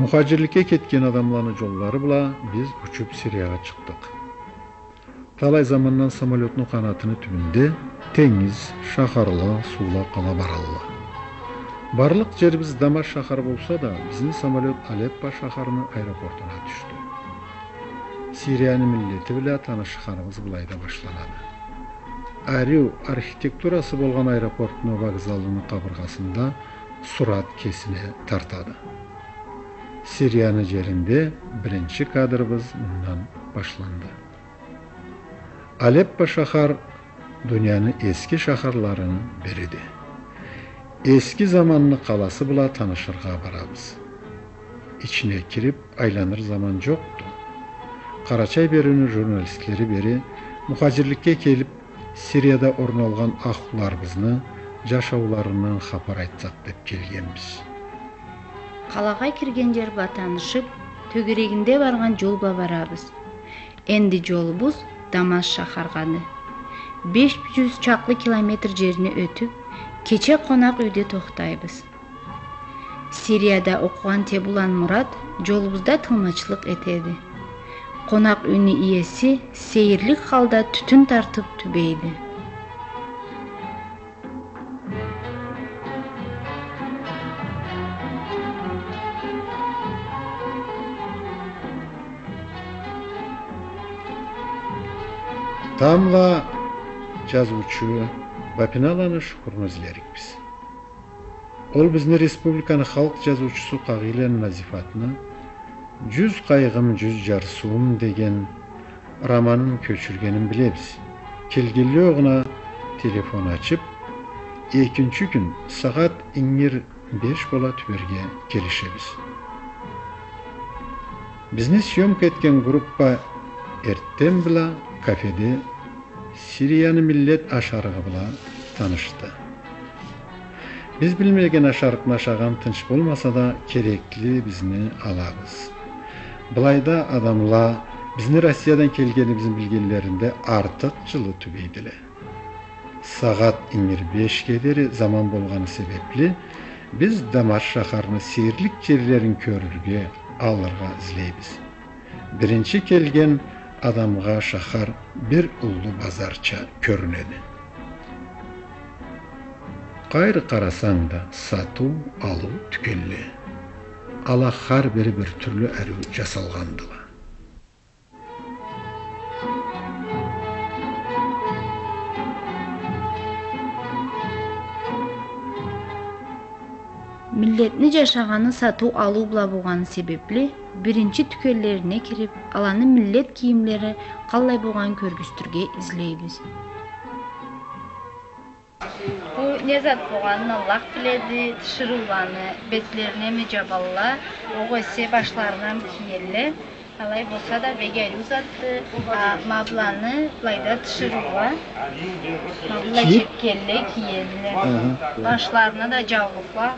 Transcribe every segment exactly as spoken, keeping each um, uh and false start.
Мухаджирликге кетген адамланы джоллары бла биз учуб Сириягъа чыкъдыкъ. Талай замандан самолётну къанатыны тюбюнде тенгиз, шахарла, суула къала баралла. Барлыкъ джерибиз Дамаск шахары болса да, бизни самолёт Алеппо шахарыны аэропортуна тюшдю. Сирияны миллети бла танышханыбыз былайда башланады. Ариу архитектурасы болгъан аэропортну вокзалыны къабыргъасында сурат кесине тартады. Сирияны джеринде биринчи кадрыбыз мындан башланды. Алеппо шахар дунияны эски шахарларыны бириди. Эски заманны къаласы бла танышыргъа барабыз. Ичине кириб айланыр заман джокъду. Къарачай бериуню журналистлери бери мухаджирликге келиб, Сирияда орун алгъан ахлуларыбызны джашауларындан хапар айтсакъ деб келгенбиз. Къалагъа кирген джер бла танышыб, тёгерегинде баргъан джол бла барабыз. Энди джолубуз Дамаск шахаргъады. Беш джюз чакълы километр джерни ётюб, кече къонакъ юйде тохтайбыз. Сирияда окъугъан Тебулан Мурат джолубузда тылмачлыкъ этеди. Къонакъ юйню иеси сейирлик халда тютюн тартыб тюбейди. Тамбла джазыучу Бапиналаны Шукурну излерикбиз. Ол бизни республиканы халкъ джазыучусу Къагъийланы Назифатны «Джюз къайгъым, джюз джарсыуум» деген романын кёчюргенин билебиз. Келгенлей огъуна телефон ачыб, экинчи кюн сагъат ингир беш бола тюберге келишебиз. Бизни съёмка этген группа эртден бла кафеде Сирияны миллет ашарыгъы бла танышды. Биз билмеген ашарыкъны ашагъан тынч болмаса да, керекли бизни алабыз. Былайда адамла бизни Россиядан келгенибизни билгенлеринде артыкъ джылы тюбейдиле. Сагъат ингир бешге дери заман болгъаны себебли, биз Дамаск шахарыны сейирлик джерлерин кёрюрге, алыргъа излейбиз. Биринчи келген адамгъа шахар бир уллу базарча кёрюнеди. Къайры къарасанг да, сатыу-алыу тюкенле. Ала хар бири бир тюрлю ариу джасалгъандыла. Миллетни джашагъаны сатыу-алыу бла болгъаны себебли, биринчи тюкенлерине кириб, аланы миллет кийимлери къаллай болгъанын кёргюзтюрге излейбиз. Бу не зат болгъанын Аллах биледи, тиширыуланы бетлерине ми джабалла, огъесе башларына мы киелле. Алай болса да, бек ариу затды. А, ма быланы былайда тиширыула, ма былай чепкенле киелле. Аха. Башларына да джаулукъла,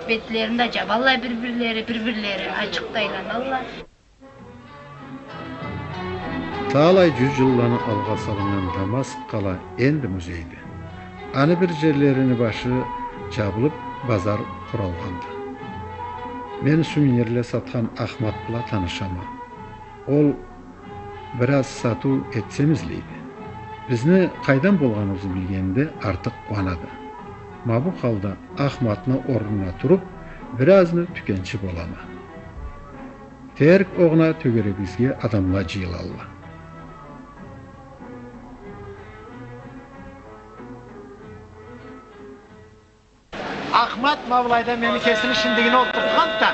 бетлерин да джабалла бир-бирлери, бир-бирлери ачыкъ да айланалла. Талай джюз джылланы алгъа салыннган Дамаск къала энди музейди. Аны бир джерлерини башы джабылыб, базар къуралгъанды. Мен сувенирле сатхан Ахмат бла танышама. Ол бир аз сатыу этсем излейди. Бизни къайдан болгъаныбызны билгенинде артыкъ къууанады. Ма бу халда Ахматны орнуна туруб, бир азны тюкенчи болама. Терк огъуна тёгерегибизге адамла джыйылалла. Ахмат ма былайда мени кесини шиндигине олтуртханды да,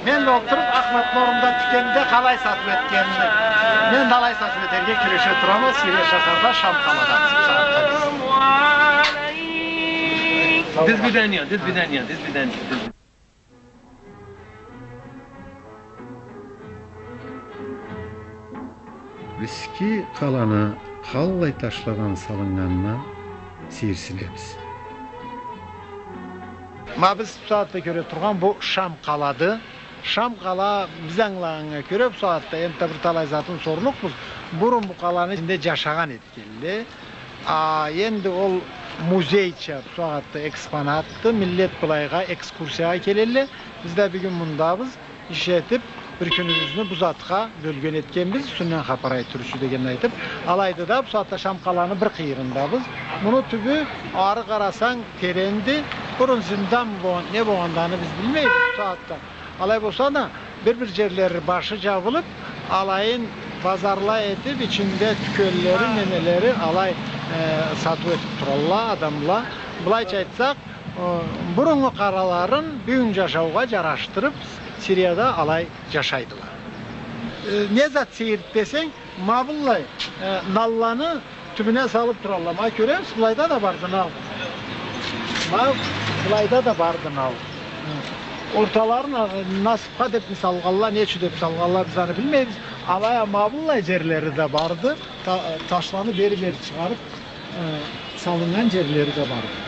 мен да олтуруб, Ахматны орнунда тюкенде къалай сатыу этгенин, мен да алай сатыу этерге кюреше турама. Сирия шахарда, Шам къалада бу сагъатда биз. До свидания, до свидания, до свидания. Эски къаланы къаллай ташладан салыннганына сейирсинебиз. Ма биз бусагъатда кёре тургъан бу Шам къалады. Шам къала, биз ангылагъаннга кёре, бусагъатда энтда бир талай затын сорлукъбуз. Бурун бу къаланы ичинде джашагъан эди. Келле. А, энди ол музейча бусагъатда экспонатды. Миллет былайгъа экскурсиягъа келелле. Биз да бюгюн мындабыз. иш этип, бир кюнюбюзню бу затха бёлген этгенбиз, юсюнден хапар айтыр ючюн дегенни айтып, алайды да, бу сагъатда Шамхаланы бир къыйырындабыз. Муну тюбю, ары къарасанг, теренди. Бурун зиндан болгъан, не болгъанын биз билмейбиз бу сагъатда. Алай болса да, бир-бир джерлери башы джабылып, алайын базарла этип, ичинде тюкенлери, немелери алай, э, сатыу этип туралла адамла. Былайча айтсакъ, э, буруннгу къараларын бюгюн джашаугъа джарашдырып, Сирияда алай джашайдыла. Э, не зат сейир десенг, ма быллай, э, налланы тюбюне салып туралла. Ма кёремисиз, былайда да барды нал. Ма былайда да барды нал. Э, орталарын, э, насыпха деп салгъанла, не ючюн деп салгъанла, биз аны билмейбиз. Алай а ма быллай джерлери да барды. Та-, ташланы бери-бери чыгъарып, э, салыннган джерлери да барды.